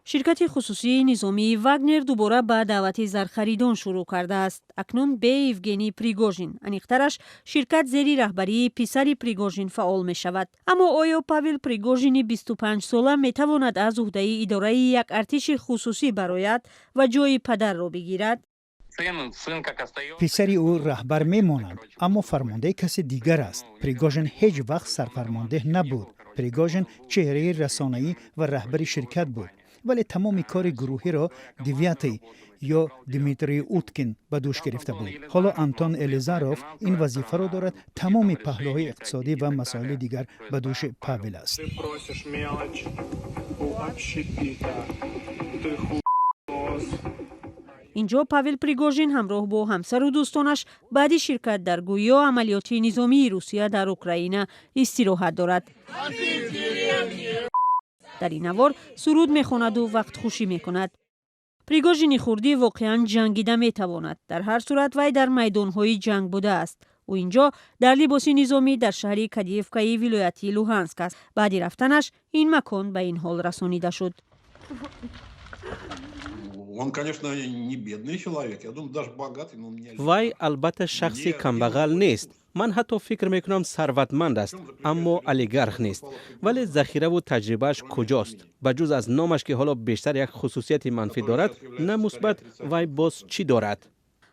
Ширкати хусусии низомии «Вагнер» дубора ба даъвати зархаридон шурӯъ кардааст, акнун бе Евгений Пригожин. Аниқтараш, ширкат зери раҳбарии писари Пригожин фаъол мешавад. Аммо оё Павел Пригожини 25-сола метавонад аз уҳдаи идораи як артиши хусусӣ барояд ва ҷои падарро бигирад? Писари ӯ раҳбар мемонад, аммо фармондеҳ каси дигар аст. Пригожин ҳеҷ вақт сарфармондеҳ набуд. Пригожин чеҳраи расонаӣ ва раҳбари ширкат буд, вале тамоми кори гурӯҳиро Девятый ё Дмитрий Уткин ба дӯш гирифта буд. Ҳоло Антон Елизаров ин вазифаро дорад. Тамоми паҳлӯҳои иқтисодӣ ва масоили дигар ба дӯши Павел аст. Ты просишь мелочь у общепита. Ты хуесос. Инҷо Павел Пригожин ҳамроҳ бо ҳамсару дӯстонаш баъди ширкат дар гӯё амалиёти низомии Русия дар Украина истироҳат дорад. Дар ин навор суруд мехонаду вақтхушӣ мекунад. Пригожини хурдӣ воқеан ҷангида метавонад. Дар ҳар сурат, вай дар майдонҳои ҷанг будааст. Ӯ инҷо дар либоси низомӣ дар шаҳри Кадиевкаи вилояти Луҳанск аст. Баъди рафтанаш ин макон ба ин ҳол расонида шуд. Он, конечно, не бедный человек, я думаю, даже богатый, но он не Вай албатта шахси камбағал нест. Ман ҳатто фикр мекунам, сарватманд аст, аммо олигарх нест. Вале захираву таҷрибааш куҷост? Ба ҷуз аз номаш, ки ҳоло бештар як хусусияти манфӣ дорад, на мусбат, вай боз чӣ дорад?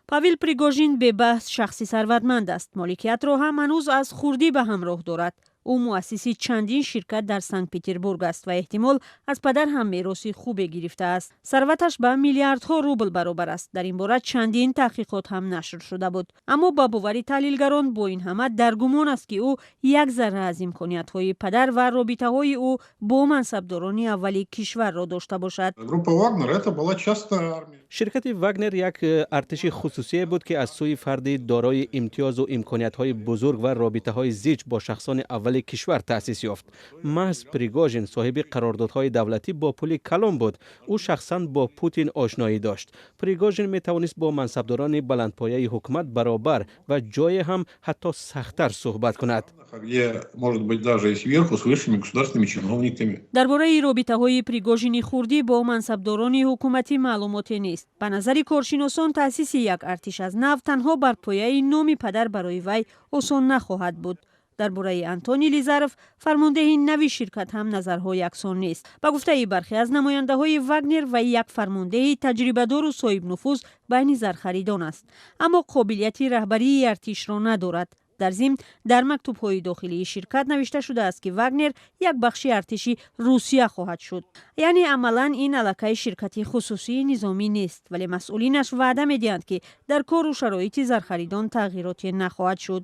Павел Пригожин бебаҳс шахси сарватманд аст. Моликиятро ҳам ҳанӯз аз хурдӣ ба ҳамроҳ дорад. Ӯ муассиси чандин ширкат дар Санкт Петербург аст ва эҳтимол аз падар ҳам мероси хубе гирифтааст. Сарваташ ба миллиардҳо рубл баробар аст. Дар ин бора чандин таҳқиқот ҳам нашр шуда буд. Аммо ба бовари таҳлилгарон, бо ин ҳама дар гумон аст, ки ӯ як зарра аз имкониятҳои падар ва робитаҳои ӯ бо мансабдорони аввали кишварро дошта бошад. Группа «Вагнер» — это была частная армия. Ширкати «Вагнер» як артиши хусусие буд, ки аз сӯи фарди дорои имтиёзу имкониятҳои бузург ва робитаҳои зич бо шахсони аввали кишвар таъсис ёфт. Маҳз Пригожин соҳиби қарордодҳои давлатӣ бо пули калон буд. Ӯ шахсан бо Путин ошноӣ дошт. Пригожин метавонист бо мансабдорони баландпояи ҳукумат баробар ва ҷое ҳам ҳатто сахттар суҳбат кунад. Где, может быть, даже и сверху, с высшими государственными чиновниками. Дар бораи робитаҳои Пригожини хурдӣ бо мансабдорони ҳукуматӣ маълумоте нест. Ба назари коршиносон, таъсиси як артиш аз нав танҳо бар пояи номи падар барои вай осон нахоҳад буд. Дар бораи Антон Елизаров, фармондеҳи нави ширкат, ҳам назарҳо яксон нест. Ба гуфтаи бархе аз намояндаҳои «Вагнер», вай як фармондеҳи таҷрибадору соҳибнуфуз байни зархаридон аст, аммо қобилияти раҳбарии артишро надорад. Дар зимн, дар мактубҳои дохилии ширкат навишта шудааст, ки «Вагнер» як бахши артиши Русия хоҳад шуд. Яъне амалан ин аллакай ширкати хусусии низомӣ нест, вале масъулинаш ваъда медиҳанд, ки дар кору шароити зархаридон тағйироте нахоҳад шуд.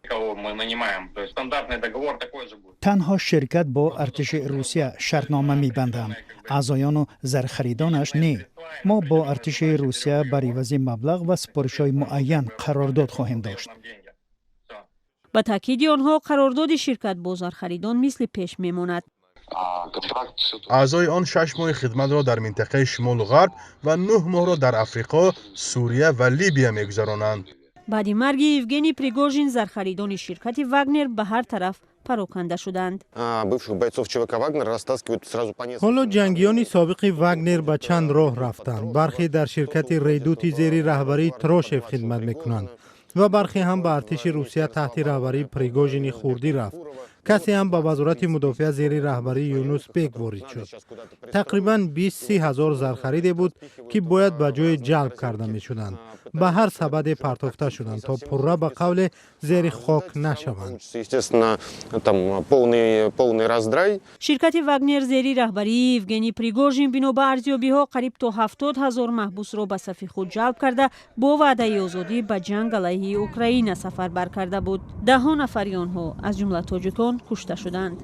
Танҳо ширкат бо артиши Русия шартнома мебандам, аъзоёну зархаридонаш не. Мо бо артиши Русия бар ивази маблағ ва супоришҳои муайян қарордод хоҳем дошт. Ба таъкиди онҳо, қарордоди ширкат бо зархаридон мисли пеш мемонад. Аъзои он 6 моҳи хидматро дар минтақаи шимолу ғарб ва 9 моҳро дар Африқо, Сурия ва Либия мегузаронанд. Баъди марги Евгений Пригожин зархаридони ширкати «Вагнер» ба ҳар тараф пароканда шуданд. Ҳоло ҷангиёни собиқи «Вагнер» ба чанд роҳ рафтанд. Бархе дар ширкати «Редути» зери раҳбарии Трошев хидмат мекунанд ва бархе ҳам ба артиши Русия таҳти раҳбарии Пригожини хурдӣ рафт. Касе ҳам ба Вазорати мудофиа зери раҳбарии Юнус Бек ворид шуд. Тақрибан 20-30 ҳазор зархариде буд, ки бояд ба ҷое ҷалб карда мешуданд, ба ҳар сабаде партофта шуданд, то пурра, ба қавле, зери хок нашаванд. Ширкати «Вагнер» зери раҳбарии Евгений Пригожин, бино ба арзёбиҳо, қариб то 70 000 маҳбусро ба сафи худ ҷалб карда, бо ваъдаи озодӣ ба ҷанг алайҳи Украина сафарбар карда буд. Даҳҳо нафари онҳо, аз ҷумла тоҷикон, кушта шуданд.